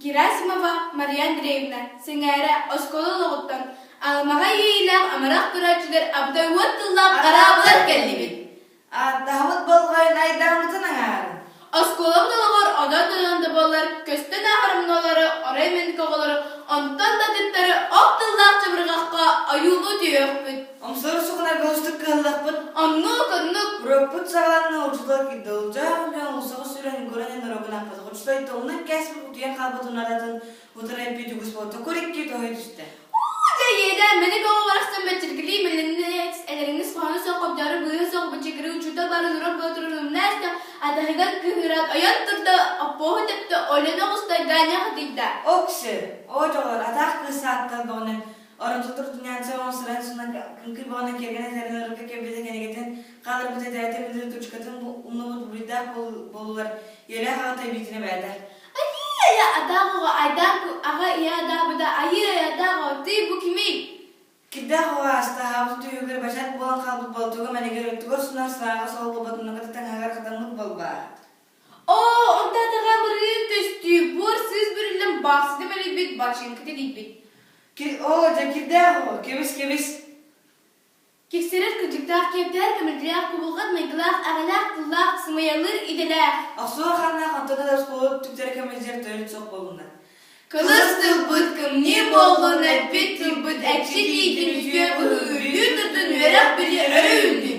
Герасимова Мария Андреевна сэҥээрэ оскуола олоҕуттан аламаҕай иэйиилээх амарах көрөөччүлэр абытай уот тыллаах араабылар кэллибит. Ааттаһабыт болҕойон айдааммытын аҥаарын. Оскуолабыт олоҕор онон-онон да буоллар көстөн ааһар омнуолары, орой мэник оҕолору, онтон да атыттары ох тыллаах чабырҕахха ойуулуу түһүөхпүт. Омсору сукунарга устук кыһаллахпыт. Оннук, оннук. Уруокпут саҕаланна учуутал киирдэ. Улдьаа үлэ уулуссаҕа сүүрэн көрөн эн уруогун аахпатах. Учуутал тылынан кээспит утуйан хаалбыт унаратын утары эппит үгүс буолта. Кур икки тоһуй түстэ. Дьэ иэдээн, мэник оҕо барахсан бэччиргилии мэлиннэ элэриҥнэс хоһооно суох хобдьоору быыһа суох бычыгырыы учуутал барын уруок буола турарын умна эстэ, атаһыгар кыһыыран ойон турда, оппуоһу тэптэ, ойон оҕуста, Ганя хатыйда. Оксы, оо дьоҕор, атаах кыыс сааттан бөҕөнөн Оронтутур Тунянцева оҥсыран суна кыҥкый бөҕөнөн киэргэнэ этэрин ырыкка кэлбитэ кинигэтин хаалларбыт этээтэ билэр тучкатын умнубут буруйдаах буолулар ийэлээх аҕата эбиитин эбээтэ. Айыы-айа атаах оҕо айдаан аҕа ийэ адаабыта айыы-айа атаах оҕо тый бу кимий? Кирдээх оҕо астаһаабыт түһүгэр бачат буолан хаалбыт болтуга мэнигэр өттүгэр сунар сааҕа сол буолбатынныгыта таҥаһыгар хатаммыт буолбаа. Оо, онтоотоҕо мырыын көстүү, буор сыыс бүрүллэн баахсыта мэлийбит бачыыҥката тиийбит. Оо, дьэ кирдээх оҕо, кэбис-кэбис. Киксэрэр кырдьыктаах киэптээх, кэмэлдьилээх кубулҕат майгылаах, аҕалаах тыллаах, сымыйалыыр идэлээх. Охсуо ханнаах онтон да оскуола түктэрэ кэмэлдьэр төрүт суох буолунна. Кылыс тылбыт кымньыы буоллун, эппит тылбыт экчи тиийдин үтүө быһыы үрдүү турдун үөрэх билии өрө үүннүн.